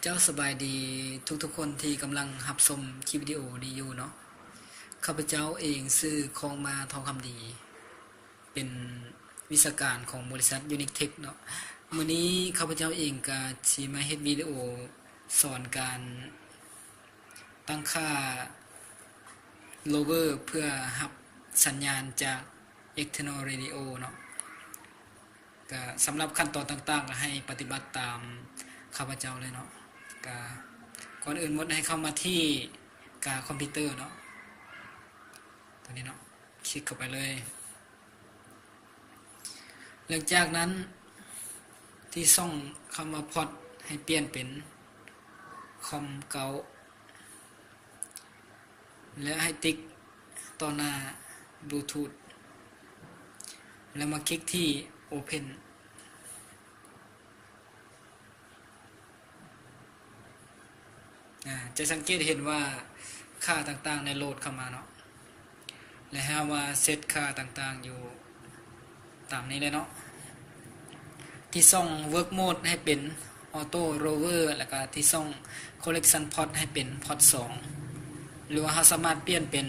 ເຈົ້າສະບາຍດີທຸກໆຄົນທີ່ກຳລັງຮັບຊົມຄລິບວິດີໂອນີ້ຢູ່ເນາະ. ຂ້າພະເຈົ້າເອງຊື່ ຄອງມາ ທອງຄຳດີ ເປັນວິຊາການຂອງບໍລິສັດ Unix Tech ເນາະ. ມື້ນີ້ຂ້າພະເຈົ້າເອງກະຊິມາເຮັດວິດີໂອສອນການຕັ້ງຄ່າ Rover ເພື່ອຮັບສັນຍານຈາກ External Radio ເນາະ. ກະສຳລັບຂັ້ນຕອນຕ່າງໆ ກະໃຫ້ປະຕິບັດຕາມຂ້າພະເຈົ້າເລີຍເນາະ. ກະກ່ອນອື່ນໝົດໃຫ້ເຂົ້າມາທີ່ກາຄອມພິວເຕີເນາະ ຕົວນີ້ເນາະ ຄລິກເຂົ້າໄປເລີຍ. ຫຼັງຈາກນັ້ນທີ່ຊ່ອງຄຳວ່າ Port ໃຫ້ປ່ຽນເປັນ Com ເກົ້າ ແລະ ໃຫ້ຕິກຕໍ່ໜ້າ Bluetooth ແລ້ວມາຄລິກທີ່ Open. ອາ ຈະສັງເກດເຫັນວ່າຄ່າຕ່າງໆໄດ້ໂຫຼດເຂົ້າມາເນາະ ແລະ ເຮົາມາເຊັດຄ່າຕ່າງໆຢູ່ຕາມນີ້ເລີຍເນາະ. ທີ່ຊ່ອງ Work Mode ໃຫ້ເປັນ Auto Rover ແລ້ວກະທີ່ຊ່ອງ Collection Port ໃຫ້ເປັນ Port ສອງ ຫຼືວ່າເຮົາສາມາດປ່ຽນເປັນ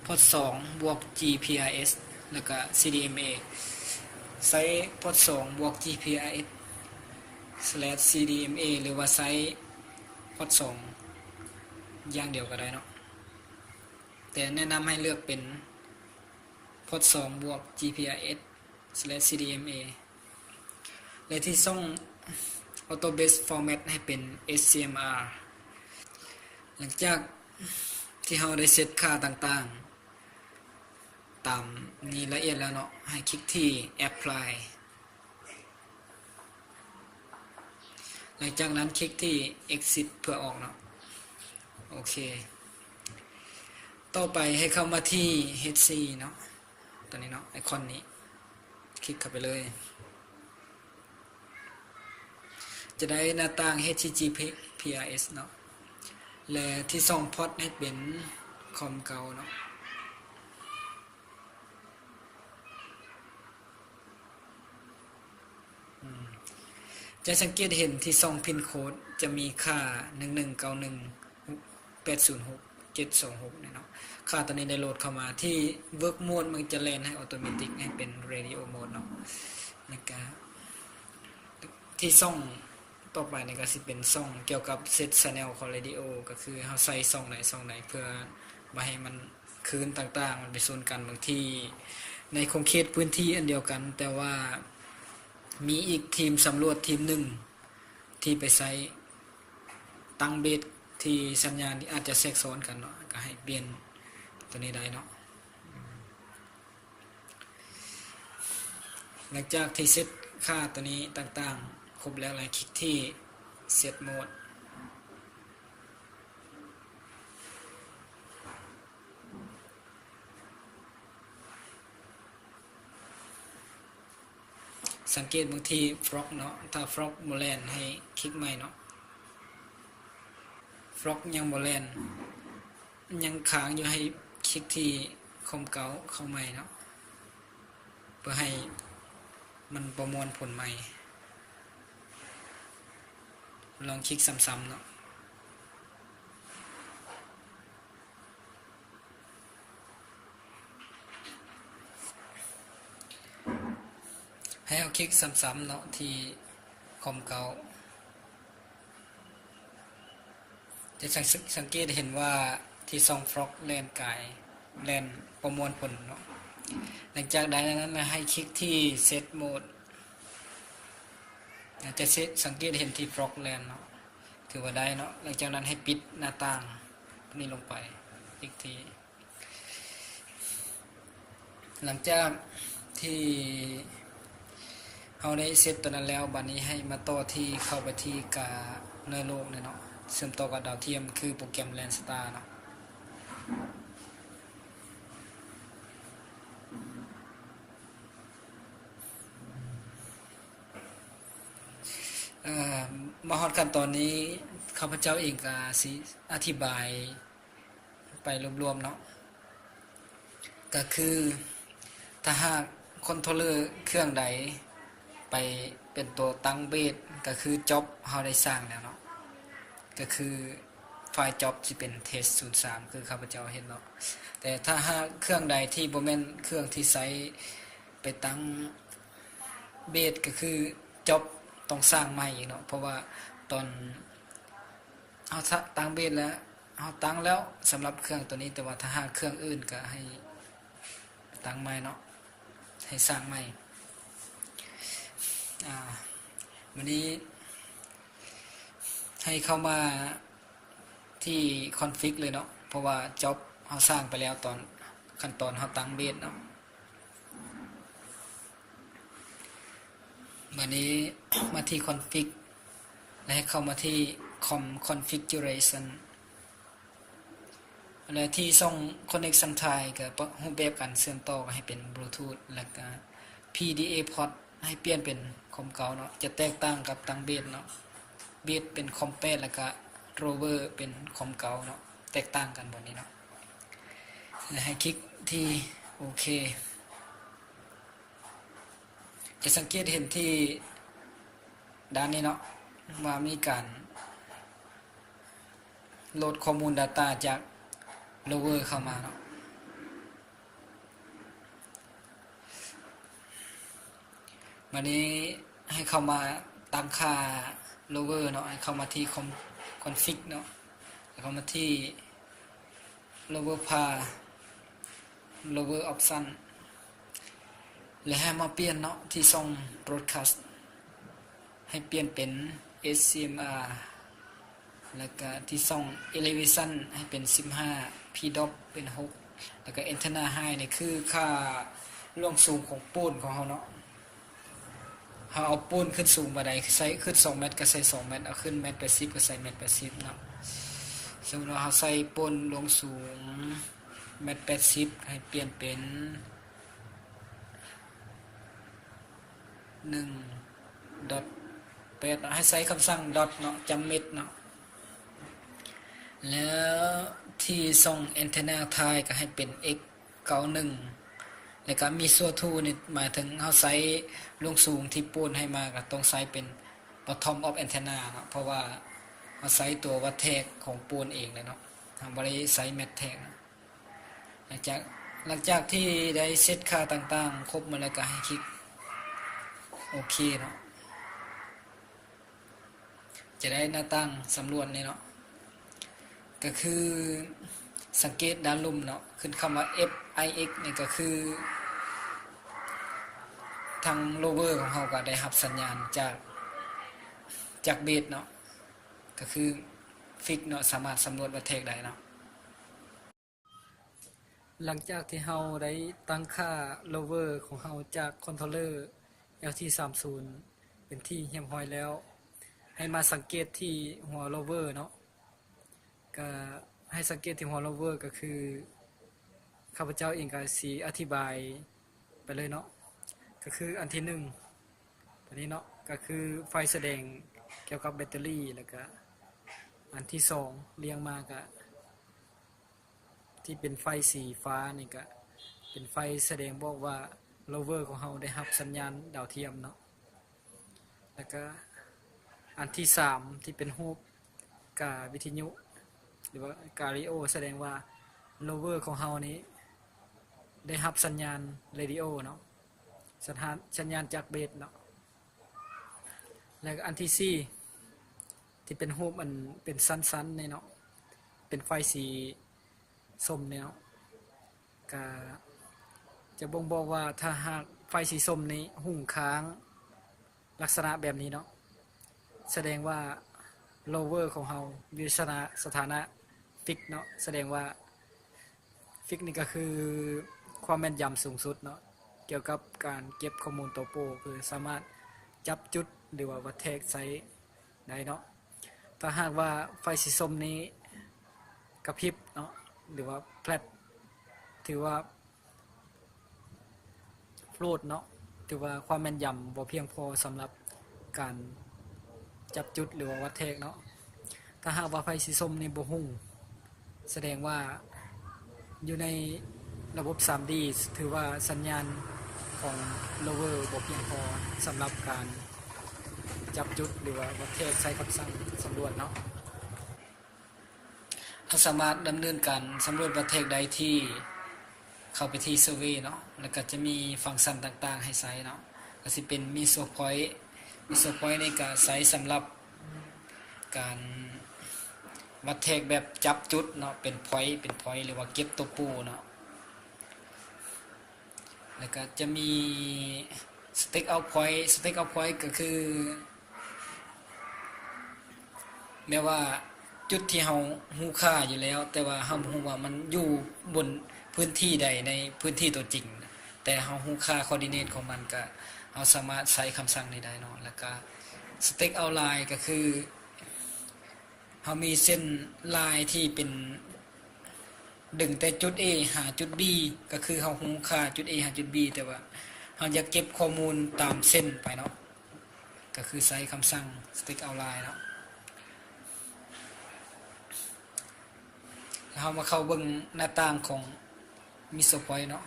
Port ສອງ ບວກ GPRS ແລ້ວກະ CDMA ໃຊ້ Port ສອງ ບວກ GPRS/CDMA ຫຼືວ່າໃຊ້ Port ສອງ ຢ່າງດຽວກະໄດ້ເນາະ. ແຕ່ແນະນຳໃຫ້ເລືອກເປັນ Port ສອງ ບວກ GPRS/CDMA ແລະ ທີ່ຊ່ອງ Auto Base Format ໃຫ້ເປັນ SCMR. ຫຼັງຈາກທີ່ເຮົາໄດ້ເຊັດຄ່າຕ່າງໆຕາມນີ້ລະອຽດແລ້ວເນາະ ໃຫ້ຄລິກທີ່ Apply. ຫຼັງຈາກນັ້ນຄລິກທີ່ Exit ເພື່ອອອກເນາະ. ໂອເຄ ຕໍ່ໄປໃຫ້ເຂົ້າມາທີ່ H C ເນາະ ຕົວນີ້ເນາະ ໄອຄອນນີ້ ຄລິກເຂົ້າໄປເລີຍ. ຈະໄດ້ໜ້າຕ່າງ HCGPRS ເນາະ ແລະ ທີ່ຊ່ອງ Port ໃຫ້ເປັນ Com ເກົ້າເນາະ. ອືມ ຈະສັງເກດເຫັນທີ່ຊ່ອງ Pin Code ຈະມີຄ່າ ໜຶ່ງໜຶ່ງເກົ້າໜຶ່ງ ແປດສູນຫົກ ເຈັດສອງຫົກ ນີ້ເນາະ. ຄ່າຕົວນີ້ໄດ້ໂຫຼດເຂົ້າມາທີ່ Work Mode ມັນຈະແລ່ນໃຫ້ Automatic ໃຫ້ເປັນ Radio Mode ເນາະ. ແລ້ວກະທີ່ຊ່ອງຕໍ່ໄປນີ້ກະຊິເປັນຊ່ອງກ່ຽວກັບ Set Channel ຂອງ Radio ກະຄືເຮົາໃສ່ຊ່ອງໃດຊ່ອງໃດ ເພື່ອບໍ່ໃຫ້ມັນ ຄື້ນຕ່າງໆມັນໄປຊົນກັນ. ບາງທີໃນຂົງເຂດພື້ນທີ່ອັນດຽວກັນ ແຕ່ວ່າມີອີກທີມສຳຫຼວດທີມໜຶ່ງທີ່ໄປໃຊ້ຕັ້ງເບສທີ່ສັນຍານອາດຈະແຊກຊ້ອນກັນເນາະ ກະໃຫ້ປ່ຽນຕົວນີ້ໄດ້ເນາະ. ຫຼັງຈາກທີ່ເຊັດຄ່າຕົວນີ້ຕ່າງໆຄົບແລ້ວ ແລ້ວຄລິກທີ່ Set Mode. ສັງເກດເບິ່ງທີ່ Frog ເນາະ ຖ້າ Frog ບໍ່ແລ່ນໃຫ້ຄລິກໃໝ່ເນາະ. Frog ຍັງບໍ່ແລ່ນ ຍັງຄ້າງຢູ່ ໃຫ້ຄລິກທີ່ Com ເກົ້າ ເຂົ້າໃໝ່ເນາະ ເພື່ອໃຫ້ມັນປະມວນຜົນໃໝ່. ລອງຄລິກຊ້ຳໆເນາະ. ໃຫ້ເຮົາຄລິກຊ້ຳໆເນາະ ທີ່ Com ເກົ້າ ຈະສັງ ສັງເກດເຫັນວ່າທີ່ຊ່ອງ Frog ແລ່ນກາຍ ແລ່ນປະມວນຜົນເນາະ. ຫຼັງຈາກນັ້ນໃຫ້ຄລິກທີ່ Set Mode ຈະ ສັງເກດເຫັນທີ່ Frog ແລ່ນເນາະ ຖືວ່າໄດ້ເນາະ. ຫຼັງຈາກນັ້ນໃຫ້ປິດໜ້າຕ່າງນີ້ລົງໄປອີກທີ ຫຼັງຈາກທີ່ເຮົາໄດ້ເຊັດຕົວນັ້ນແລ້ວ ບາດນີ້ໃຫ້ມາຕໍ່ທີ່ ເຂົ້າໄປທີ່ກາເນີໂລກນີ້ເນາະ ເຊື່ອມຕໍ່ກັບດາວທຽມ ຄືໂປຣແກຣມ Landstar ເນາະ. ເອີ ມາຮອດຂັ້ນຕອນນີ້ ຂ້າພະເຈົ້າເອງກະຊິອະທິບາຍໄປລວມໆເນາະ ກະຄື ຖ້າຫາກຄອນໂທເລີເຄື່ອງໃດໄປເປັນຕົວຕັ້ງເບສ ກະຄື Job ເຮົາໄດ້ສ້າງແລ້ວເນາະ. ກໍຄືໄຟລ໌ Job ຊິເປັນ Test ສູນສາມ ຄືຂ້າພະເຈົ້າເຮັດເນາະ. ແຕ່ຖ້າຫາກເຄື່ອງໃດທີ່ບໍ່ແມ່ນເຄື່ອງທີ່ໃຊ້ໄປຕັ້ງເບສ ກໍຄື Job ຕ້ອງສ້າງໃໝ່ອີກເນາະ, ເພາະວ່າຕອນເຮົາສະ ຕັ້ງເບສແລ້ວ ເຮົາຕັ້ງແລ້ວສຳລັບເຄື່ອງໂຕນີ້, ແຕ່ວ່າຖ້າຫາກເຄື່ອງອື່ນກໍໃຫ້ຕັ້ງໃໝ່ເນາະ, ໃຫ້ສ້າງໃໝ່. ອາ ບາດນີ້ໃຫ້ເຂົ້າມາທີ່ Config ເລີຍເນາະ, ເພາະວ່າ Job ເຮົາສ້າງໄປແລ້ວຕອນ ຂັ້ນຕອນເຮົາຕັ້ງເບສເນາະ. ບາດນີ້ມາທີ່ Config ແລະ ໃຫ້ເຂົ້າມາທີ່ Com Configuration ແລະ ທີ່ຊ່ອງ Connection Type ກໍປະ ຮູບແບບການເຊື່ອມຕໍ່ກໍໃຫ້ເປັນ Bluetooth ແລະ ກໍ PDA Port ໃຫ້ປ່ຽນເປັນຄອມເກົ່າເນາະ, ຈະແຕກຕ່າງກັບຕັ້ງເບສເນາະ. ເບສເປັນຄອມແປດ ແລະ ກະ Rover ເປັນຄອມເກົ່າເນາະ, ແຕກຕ່າງກັນບ່ອນນີ້ເນາະ. ແລະ ໃຫ້ຄລິກທີ່ໂອເຄ. ຈະສັງເກດເຫັນທີ່ດ້ານນີ້ເນາະ ວ່າມີການໂຫຼດຂໍ້ມູນ Data ຈາກ Rover ເຂົ້າມາເນາະ. ບາດນີ້ໃຫ້ເຂົ້າມາຕັ້ງຄ່າ Rover ເນາະ, ໃຫ້ເຂົ້າມາທີ່ Com Config ເນາະ, ແລ້ວເຂົ້າມາທີ່ Rover Path Rover Option ແລະ ໃຫ້ມາປ່ຽນເນາະ ທີ່ຊ່ອງ Broadcast ໃຫ້ປ່ຽນເປັນ SCMR ແລ້ວກະທີ່ຊ່ອງ Elevation ໃຫ້ເປັນສິບຫ້າ, P-Drop ເປັນຫົກ ແລ້ວກະ Antenna Height ນີ້ຄືຄ່າລວງສູງຂອງໂປນຂອງເຮົາເນາະ. ເຮົາເອົາໂປນຂຶ້ນສູງປານໃດ ໃສ່ຂຶ້ນສອງແມັດກໍໃສ່ສອງແມັດ, ເອົາຂຶ້ນແມັດແປດສິບກໍໃສ່ແມັດແປດສິບເນາະ. ສົມມຸດວ່າເຮົາໃສ່ໂປນລວງສູງແມັດແປດສິບ ໃຫ້ປ່ຽນເປັນໜຶ່ງດອດແປດເນາະ, ໃຫ້ໃຊ້ຄຳສັ່ງ dot ເນາະ, ຈຳເມັດເນາະ. ແລ້ວທີ່ຊ່ອງ Antenna Type ກໍໃຫ້ເປັນ X ເກົ້າໜຶ່ງ ແລ້ວກໍ Measure to ນີ້ໝາຍເຖິງເຮົາໃຊ້ລວງສູງທີ່ໂປນໃຫ້ມາ ກໍຕ້ອງໃຊ້ເປັນ Bottom of Antenna ເນາະ, ເພາະວ່າເຮົາໃຊ້ຕົວວັດແທກຂອງໂປນເອງເລີຍເນາະ, ເຮົາບໍ່ໄດ້ໃຊ້ແມັດແທກນະ. ຫຼັງຈາກ ຫຼັງຈາກທີ່ໄດ້ເຊັດຄ່າຕ່າງໆຄົບໝົດແລ້ວ ກໍໃຫ້ຄລິກໂອເຄເນາະ. ຈະໄດ້ໜ້າຕ່າງສຳຫຼວດນີ້ເນາະ, ກໍຄືສັງເກດດ້ານລຸ່ມເນາະ, ຂຶ້ນຄຳວ່າ F I X ນີ້ກໍຄືທາງ Rover ຂອງເຮົາກໍໄດ້ຮັບສັນຍານຈາກ ຈາກເບສເນາະ, ກໍຄືຟິກເນາະ, ສາມາດສຳຫຼວດວັດແທກໄດ້ເນາະ. ຫຼັງຈາກທີ່ເຮົາໄດ້ຕັ້ງຄ່າ Rover ຂອງເຮົາຈາກ Controller L T ສາມສິບເປັນທີ່ຮຽບຮ້ອຍແລ້ວ, ໃຫ້ມາສັງເກດທີ່ຫົວ Rover ເນາະ. ກະໃຫ້ສັງເກດທີ່ຫົວ Rover ກໍຄື ຂ້າພະເຈົ້າເອງກໍຊິອະທິບາຍໄປເລີຍເນາະ. ກໍຄືອັນທີໜຶ່ງ ຕົວນີ້ເນາະ, ກໍຄືໄຟສະແດງກ່ຽວກັບແບັດເຕີຣີ, ແລ້ວກະອັນທີສອງລຽງມາກະ ທີ່ເປັນໄຟສີຟ້ານີ້ກະເປັນໄຟສະແດງບອກວ່າ Rover ຂອງເຮົາໄດ້ຮັບສັນຍານດາວທຽມເນາະ. ແລ້ວກະອັນທີສາມທີ່ເປັນຮູບກາວິທະຍຸ ຫຼືວ່າກາເຣໂອ ສະແດງວ່າ Rover ຂອງເຮົານີ້ໄດ້ຮັບສັນຍານເຣດິໂອເນາະ, ສັນຫານ ສັນຍານຈາກເບສເນາະ. ແລ້ວກະອັນທີສີ່ ທີ່ເປັນຮູບອັນເປັນຊັ້ນໆນີ້ເນາະ, ເປັນໄຟສີ ສົ້ມນີ້ເນາະ, ກະຈະບົ່ງບອກວ່າ ຖ້າຫາກໄຟສີສົ້ມນີ້ຮຸ່ງຄ້າງລັກສະນະແບບນີ້ເນາະ, ສະແດງວ່າ Rover ຂອງເຮົາຢູ່ສະຖານະ ສະຖານະຟິກເນາະ, ສະແດງວ່າຟິກນີ້ກໍຄືຄວາມແມ່ນຢຳສູງສຸດເນາະ, ກ່ຽວກັບການເກັບຂໍ້ມູນໂຕໂປ ຄືສາມາດຈັບຈຸດ ຫຼືວ່າວັດແທກໃຊ້ ໄດ້ເນາະ. ຖ້າຫາກວ່າໄຟສີສົ້ມນີ້ກະພິບເນາະ ຫຼືວ່າແຟລັດ ຖືວ່າໂຟລດເນາະ, ຖືວ່າຄວາມແມ່ນຢຳບໍ່ພຽງພໍສຳລັບການຈັບຈຸດ ຫຼືວ່າວັດແທກເນາະ. ຖ້າຫາກວ່າໄຟສີສົ້ມນີ້ບໍ່ຮຸ່ງ ສະແດງວ່າຢູ່ໃນລະບົບສາມດີ ຖືວ່າສັນຍານຂອງ Rover ບໍ່ພຽງພໍສຳລັບການຈັບຈຸດ ຫຼືວ່າວັດແທກໃຊ້ຄຳສັ່ງສຳຫຼວດເນາະ. ເຮົາສາມາດດຳເນີນການສຳຫຼວດວັດແທກໄດ້ທີ່ ເຂົ້າໄປທີ່ Survey ເນາະ ແລ້ວກໍຈະມີຟັງຊັນຕ່າງໆໃຫ້ໃຊ້ເນາະ ກໍຊິເປັນ Meso Point Meso Point ນີ້ກໍໃຊ້ສຳລັບການວັດແທກແບບຈັບຈຸດເນາະ ເປັນ point ເປັນ point ຫຼືວ່າເກັບຕົວປູເນາະ ແລ້ວກໍຈະມີ Stakeout Point Stakeout Point ກໍຄື ແບບວ່າຈຸດທີ່ເຮົາຮູ້ຄ່າຢູ່ແລ້ວ ແຕ່ວ່າເຮົາບໍ່ຮູ້ວ່າມັນຢູ່ບົນພື້ນທີ່ໃດໃນພື້ນທີ່ຕົວຈິງ ແຕ່ເຮົາຮູ້ຄ່າ coordinate ຂອງມັນ ກະເຮົາສາມາດໃຊ້ຄຳສັ່ງນີ້ໄດ້ເນາະ ແລ້ວກະ Stakeout Line ກະຄືເຮົາມີເສັ້ນລາຍທີ່ເປັນ ດຶງແຕ່ຈຸດ A ຫາຈຸດ B ກໍຄືເຮົາຮູ້ຄ່າຈຸດ A ຫາຈຸດ B ແຕ່ວ່າເຮົາຢາກເກັບຂໍ້ມູນຕາມເສັ້ນໄປເນາະ ກໍຄືໃຊ້ຄຳສັ່ງ Stakeout Line ເນາະ ແລ້ວເຮົາມາເຂົ້າເບິ່ງໜ້າຕ່າງຂອງ Meso Point ເນາະ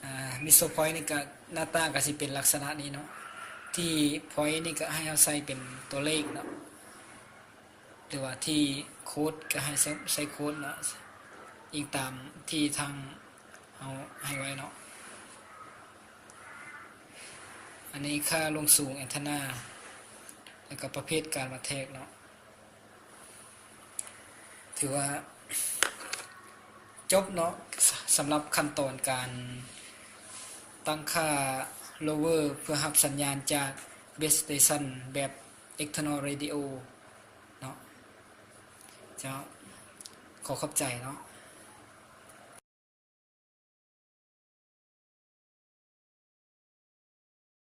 ອາ Meso Point ນີ້ກໍໜ້າຕ່າງກໍຊິເປັນລັກສະນະນີ້ເນາະ ທີ່ point ນີ້ກໍໃຫ້ເຮົາໃສ່ເປັນຕົວເລກເນາະ ຫຼືວ່າທີ່ code ກໍໃຫ້ໃສ່ ໃສ່ code ເນາະ ອີງຕາມທີ່ທາງເຮົາໃຫ້ໄວ້ເນາະ ອັນນີ້ຄ່າລວງສູງ antenna ແລ້ວກໍປະເພດການວັດແທກເນາະ ຖືວ່າຈົບເນາະ ສ- ສຳລັບຂັ້ນຕອນການຕັ້ງຄ່າ lower ເພື່ອຮັບສັນຍານຈາກ base station ແບບ external radio ເນາະ ເຈົ້າ ຂໍຂອບໃຈເນາະ.